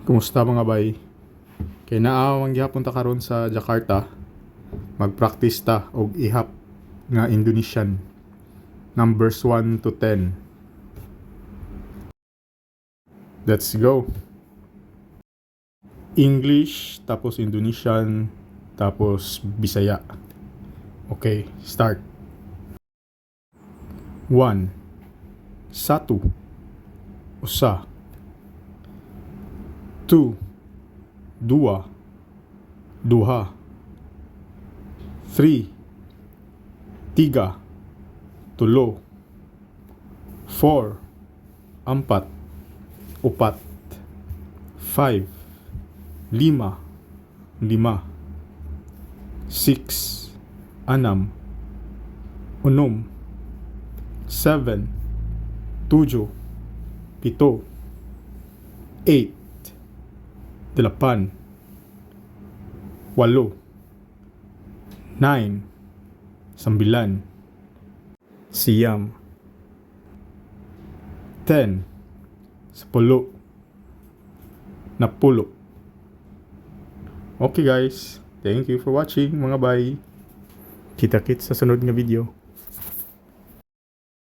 Kumusta, mga bay? Kay naa man gihapon ta karon sa Jakarta, mag-practice ta og ihap nga Indonesian. Numbers 1 to 10. Let's go. English, tapos Indonesian, tapos Bisaya. Okay, start. 1. Satu. Usa. 2. Dua. Duha. 3. Tiga. Tulo. 4. Ampat. Upat. 5. Lima. Lima. 6. Anam. Unom. 7. Tujuh. Pito. 8. Delapan. Walo. 9. Sambilan. Siyam. 10. Sapulo. Napulo. Okay guys, thank you for watching, mga bay. Kita-kits sa sunod nga video.